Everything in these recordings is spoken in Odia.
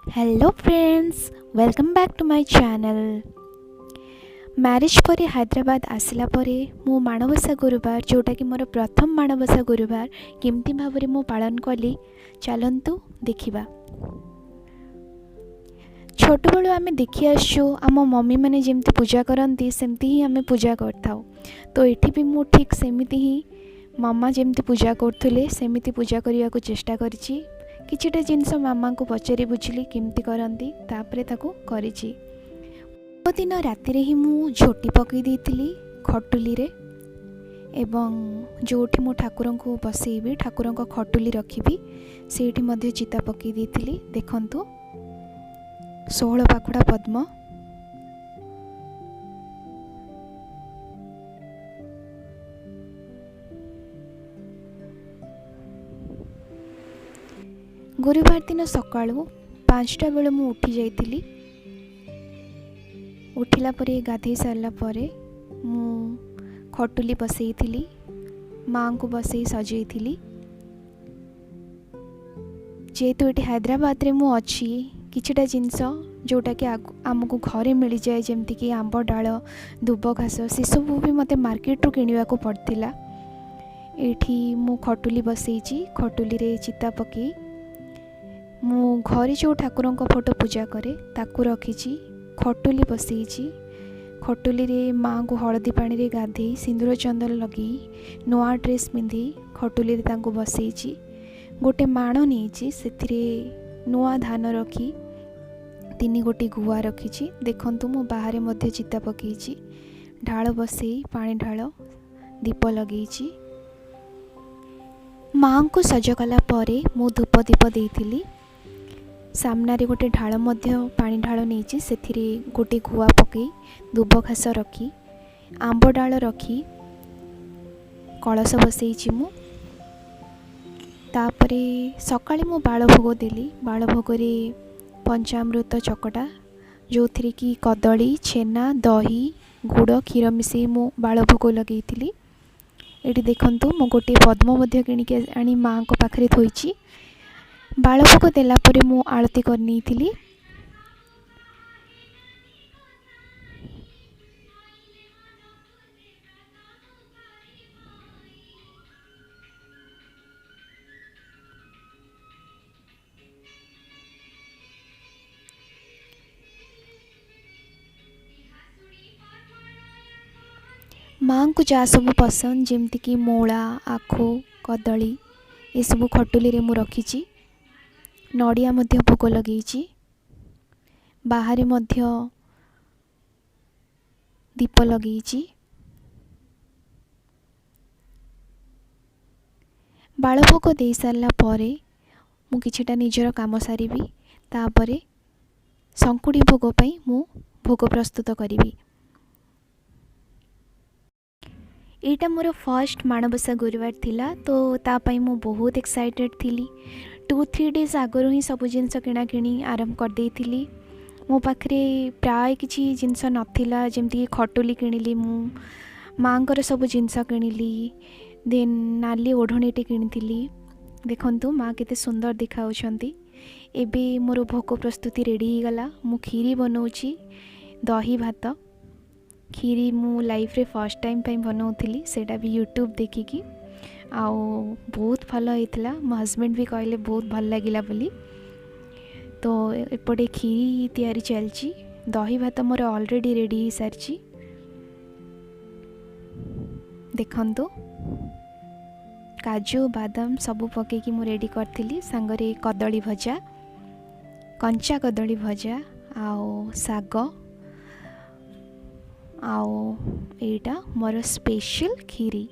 Hello friends, welcome back to my channel. Marriage ପରେ ହାଇଦ୍ରାବାଦ ଆସିଲା ପରେ ମୁଁ ମାଣବସା ଗୁରୁବାର, ଯେଉଁଟାକି ମୋର ପ୍ରଥମ ମାଣବସା ଗୁରୁବାର, କେମିତି ଭାବରେ ମୁଁ ପାଳନ କଲି ଚାଲନ୍ତୁ ଦେଖିବା। ଛୋଟବେଳୁ ଆମେ ଦେଖି ଆସିଛୁ, ଆମ ମମିମାନେ ଯେମିତି ପୂଜା କରନ୍ତି ସେମିତି ହିଁ ଆମେ ପୂଜା କରିଥାଉ। ତ ଏଠି ବି ମୁଁ ଠିକ୍ ସେମିତି ହିଁ ମାମା ଯେମିତି ପୂଜା କରୁଥିଲେ ସେମିତି ପୂଜା କରିବାକୁ ଚେଷ୍ଟା କରିଛି। କିଛିଟା ଜିନିଷ ମାମାଙ୍କୁ ପଚାରି ବୁଝିଲି କେମିତି କରନ୍ତି, ତାପରେ ତାକୁ କରିଛି। ଦିନ ରାତିରେ ହିଁ ମୁଁ ଝୋଟି ପକାଇ ଦେଇଥିଲି ଖଟୁଲିରେ, ଏବଂ ଯେଉଁଠି ମୁଁ ଠାକୁରଙ୍କୁ ବସେଇବି, ଠାକୁରଙ୍କ ଖଟୁଲି ରଖିବି, ସେଇଠି ମଧ୍ୟ ଚିତା ପକାଇ ଦେଇଥିଲି। ଦେଖନ୍ତୁ, 16 ପାଖୁଡ଼ା ପଦ୍ମ। ଗୁରୁବାର ଦିନ ସକାଳୁ 5ଟା ବେଳୁ ମୁଁ ଉଠି ଯାଇଥିଲି। ଉଠିଲା ପରେ, ଗାଧୋଇ ସାରିଲା ପରେ ମୁଁ ଖଟୁଲି ବସେଇଥିଲି, ମାଆଙ୍କୁ ବସେଇ ସଜେଇଥିଲି। ଯେହେତୁ ଏଠି ହାଇଦ୍ରାବାଦରେ ମୁଁ ଅଛି, କିଛିଟା ଜିନିଷ ଯେଉଁଟାକି ଆମକୁ ଘରେ ମିଳିଯାଏ, ଯେମିତିକି ଆମ୍ବ ଡାଳ, ଦୁବ ଘାସ, ସେସବୁ ବି ମୋତେ ମାର୍କେଟରୁ କିଣିବାକୁ ପଡ଼ିଥିଲା। ଏଇଠି ମୁଁ ଖଟୁଲି ବସେଇଛି। ଖଟୁଲିରେ ଚିତା ପକାଇ ମୁଁ ଘରେ ଯେଉଁ ଠାକୁରଙ୍କ ଫଟୋ ପୂଜା କରେ ତାକୁ ରଖିଛି। ଖଟୁଲି ବସେଇଛି। ଖଟୁଲିରେ ମାଆଙ୍କୁ ହଳଦୀ ପାଣିରେ ଗାଧେଇ, ସିନ୍ଦୁର ଚନ୍ଦନ ଲଗେଇ, ନୂଆ ଡ୍ରେସ୍ ପିନ୍ଧେଇ ଖଟୁଲିରେ ତାଙ୍କୁ ବସେଇଛି। ଗୋଟେ ମାଣ ନେଇଛି, ସେଥିରେ ନୂଆ ଧାନ ରଖି 3 ଗୋଟି ଗୁଆ ରଖିଛି। ଦେଖନ୍ତୁ, ମୁଁ ବାହାରେ ମଧ୍ୟ ଚିତା ପକାଇଛି। ଢାଳ ବସେଇ ପାଣି ଢାଳ, ଦୀପ ଲଗେଇଛି। ମାଆଙ୍କୁ ସଜ କଲା ପରେ ମୁଁ ଧୂପ ଦୀପ ଦେଇଥିଲି। ସାମ୍ନାରେ ଗୋଟେ ଢାଳ ମଧ୍ୟ, ପାଣି ଢାଳ ନେଇଛି। ସେଥିରେ ଗୋଟେ ଗୁଆ ପକାଇ, ଦୁବ ଘାସ ରଖି, ଆମ୍ବ ଡାଳ ରଖି କଳସ ବସେଇଛି ମୁଁ। ତାପରେ ସକାଳେ ମୁଁ ବାଳଭୋଗ ଦେଲି। ବାଳଭୋଗରେ ପଞ୍ଚାମୃତ ଚକଟା, ଯେଉଁଥିରେ କି କଦଳୀ, ଛେନା, ଦହି, ଗୁଡ଼, କ୍ଷୀର ମିଶାଇ ମୁଁ ବାଳଭୋଗ ଲଗେଇଥିଲି। ଏଠି ଦେଖନ୍ତୁ, ମୁଁ ଗୋଟିଏ ପଦ୍ମ ମଧ୍ୟ କିଣିକି ଆଣି ମାଆଙ୍କ ପାଖରେ ଥୋଇଛି। ବାଳଭୋଗ ଦେଲା ପରେ ମୁଁ ଆଳତି କରିନେଇଥିଲି। ମାଆଙ୍କୁ ଯାହା ସବୁ ପସନ୍ଦ, ଯେମିତିକି ମୂଳା, ଆଖୁ, କଦଳୀ, ଏସବୁ ଖଟୁଲିରେ ମୁଁ ରଖିଛି। ନଡ଼ିଆ ମଧ୍ୟ ଭୋଗ ଲଗେଇଛି। ବାହାରେ ମଧ୍ୟ ଦୀପ ଲଗେଇଛି। ବାଳଭୋଗ ଦେଇସାରିଲା ପରେ ମୁଁ କିଛିଟା ନିଜର କାମ ସାରିବି, ତାପରେ ଶଙ୍କୁଡ଼ି ଭୋଗ ପାଇଁ ମୁଁ ଭୋଗ ପ୍ରସ୍ତୁତ କରିବି। ଏଇଟା ମୋର ଫାର୍ଷ୍ଟ ମାଣବସା ଗୁରୁବାର ଥିଲା, ତ ତା ପାଇଁ ମୁଁ ବହୁତ ଏକ୍ସାଇଟେଡ଼୍ ଥିଲି। 2-3 ଡେଜ୍ ଆଗରୁ ହିଁ ସବୁ ଜିନିଷ କିଣାକିଣି ଆରମ୍ଭ କରିଦେଇଥିଲି। ମୋ ପାଖରେ ପ୍ରାୟ କିଛି ଜିନିଷ ନଥିଲା, ଯେମିତିକି ଖଟୁଲି କିଣିଲି ମୁଁ, ମାଆଙ୍କର ସବୁ ଜିନିଷ କିଣିଲି, ଦେନ୍ ନାଲି ଓଢ଼ଣୀଟି କିଣିଥିଲି। ଦେଖନ୍ତୁ, ମା' କେତେ ସୁନ୍ଦର ଦେଖାଯାଉଛନ୍ତି। ଏବେ ମୋର ଭୋଗ ପ୍ରସ୍ତୁତି ରେଡ଼ି ହେଇଗଲା। ମୁଁ କ୍ଷୀରି ବନାଉଛି, ଦହି ଭାତ। କ୍ଷୀରି ମୁଁ ଲାଇଫ୍ରେ ଫାର୍ଷ୍ଟ ଟାଇମ୍ ପାଇଁ ବନାଉଥିଲି, ସେଇଟା ବି ୟୁଟ୍ୟୁବ୍ ଦେଖିକି, ଆଉ ବହୁତ ଭଲ ହେଇଥିଲା। ମୋ ହଜବେଣ୍ଡ ବି କହିଲେ ବହୁତ ଭଲ ଲାଗିଲା ବୋଲି। ତ ଏପଟେ କ୍ଷୀରି ତିଆରି ଚାଲିଛି। ଦହି ଭାତ ମୋର ଅଲରେଡ଼ି ରେଡ଼ି ହେଇସାରିଛି। ଦେଖନ୍ତୁ, କାଜୁ ବାଦାମ ସବୁ ପକାଇକି ମୁଁ ରେଡ଼ି କରିଥିଲି। ସାଙ୍ଗରେ କଦଳୀ ଭଜା, କଞ୍ଚା କଦଳୀ ଭଜା ଆଉ ଶାଗ, ଆଉ ଏଇଟା ମୋର ସ୍ପେଶାଲ୍ କ୍ଷୀରି।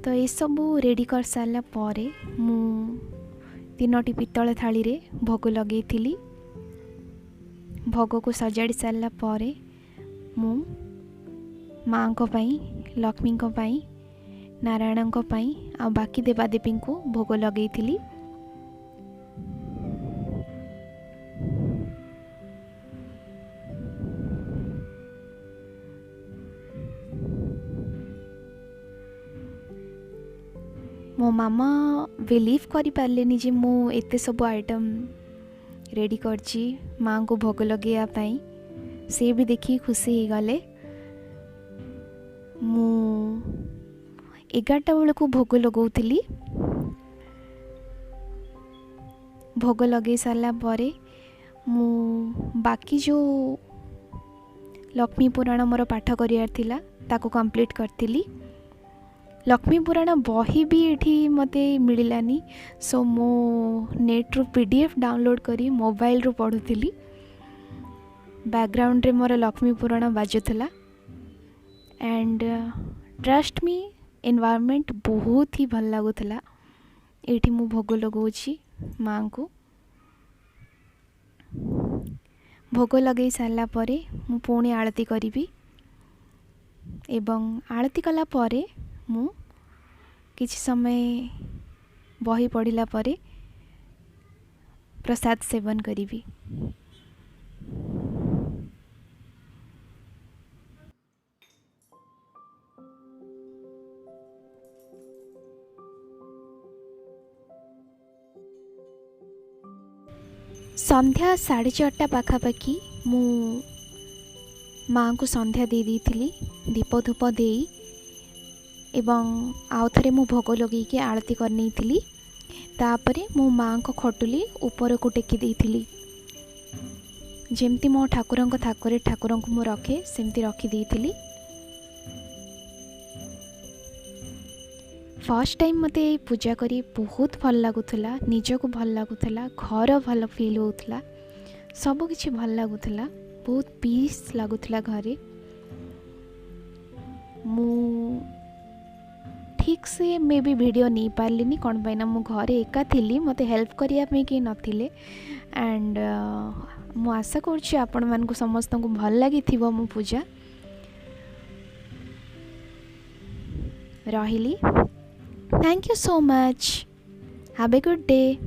ତ ଏସବୁ ରେଡ଼ି କରିସାରିଲା ପରେ ମୁଁ 3ଟି ପିତ୍ତଳ ଥାଳିରେ ଭୋଗ ଲଗେଇଥିଲି। ଭୋଗକୁ ସଜାଡ଼ି ସାରିଲା ପରେ ମୁଁ ମାଆଙ୍କ ପାଇଁ, ଲକ୍ଷ୍ମୀଙ୍କ ପାଇଁ, ନାରାୟଣଙ୍କ ପାଇଁ ଆଉ ବାକି ଦେବାଦେବୀଙ୍କୁ ଭୋଗ ଲଗେଇଥିଲି। ମୋ ମାମା ବିଲିଭ୍ କରିପାରିଲେନି ଯେ ମୁଁ ଏତେ ସବୁ ଆଇଟମ୍ ରେଡ଼ି କରିଛି ମାଆଙ୍କୁ ଭୋଗ ଲଗାଇବା ପାଇଁ। ସେ ବି ଦେଖିକି ଖୁସି ହେଇଗଲେ। ମୁଁ 11ଟା ବେଳକୁ ଭୋଗ ଲଗାଉଥିଲି। ଭୋଗ ଲଗାଇ ସାରିଲା ପରେ ମୁଁ ବାକି ଯେଉଁ ଲକ୍ଷ୍ମୀ ପୁରାଣ ମୋର ପାଠ କରିବାର ଥିଲା ତାକୁ କମ୍ପ୍ଲିଟ୍ କରିଥିଲି। ଲକ୍ଷ୍ମୀ ପୁରାଣ ବହି ବି ଏଠି ମୋତେ ମିଳିଲାନି, ସୋ ମୁଁ ନେଟ୍ରୁ PDF download କରି ମୋବାଇଲରୁ ପଢ଼ୁଥିଲି। ବ୍ୟାକ୍ଗ୍ରାଉଣ୍ଡରେ ମୋର ଲକ୍ଷ୍ମୀ ପୁରାଣ ବାଜୁଥିଲା। ଆଣ୍ଡ ଟ୍ରଷ୍ଟ ମି, ଏନଭାୟରମେଣ୍ଟ ବହୁତ ହି ଭଲ ଲାଗୁଥିଲା। ଏଇଠି ମୁଁ ଭୋଗ ଲଗାଉଛି ମାଆଙ୍କୁ। ଭୋଗ ଲଗାଇ ସାରିଲା ପରେ ମୁଁ ପୁଣି ଆଳତି କରିବି ଏବଂ ଆଳତି କଲା ପରେ ମୁଁ କିଛି ସମୟ ବହି ପଢ଼ିଲା ପରେ ପ୍ରସାଦ ସେବନ କରିବି। ସନ୍ଧ୍ୟା 4:30 ପାଖାପାଖି ମୁଁ ମାଆଙ୍କୁ ସନ୍ଧ୍ୟା ଦେଇ ଦେଇଥିଲି, ଦୀପ ଧୂପ ଦେଇ, ଏବଂ ଆଉ ଥରେ ମୁଁ ଭୋଗ ଲଗେଇକି ଆଳତି କରିନେଇଥିଲି। ତାପରେ ମୁଁ ମାଆଙ୍କ ଖଟୁଲି ଉପରକୁ ଟେକି ଦେଇଥିଲି, ଯେମିତି ମୋ ଠାକୁରଙ୍କ ଥାକରେ ଠାକୁରଙ୍କୁ ମୁଁ ରଖେ ସେମିତି ରଖିଦେଇଥିଲି। ଫାର୍ଷ୍ଟ ଟାଇମ୍ ମୋତେ ପୂଜା କରି ବହୁତ ଭଲ ଲାଗୁଥିଲା, ନିଜକୁ ଭଲ ଲାଗୁଥିଲା, ଘର ଭଲ ଫିଲ୍ ହେଉଥିଲା, ସବୁକିଛି ଭଲ ଲାଗୁଥିଲା, ବହୁତ ପିସ୍ ଲାଗୁଥିଲା ଘରେ। ମୁଁ ଠିକ୍ ସେ ମେ ବି ଭିଡ଼ିଓ ନେଇପାରିଲିନି, କ'ଣ ପାଇଁ ନା ମୁଁ ଘରେ ଏକା ଥିଲି, ମୋତେ ହେଲ୍ପ କରିବା ପାଇଁ କେହି ନଥିଲେ। ଆଣ୍ଡ ମୁଁ ଆଶା କରୁଛି ଆପଣମାନଙ୍କୁ ସମସ୍ତଙ୍କୁ ଭଲ ଲାଗିଥିବ ମୋ ପୂଜା। ରହିଲି। Thank you so much. Have a good day.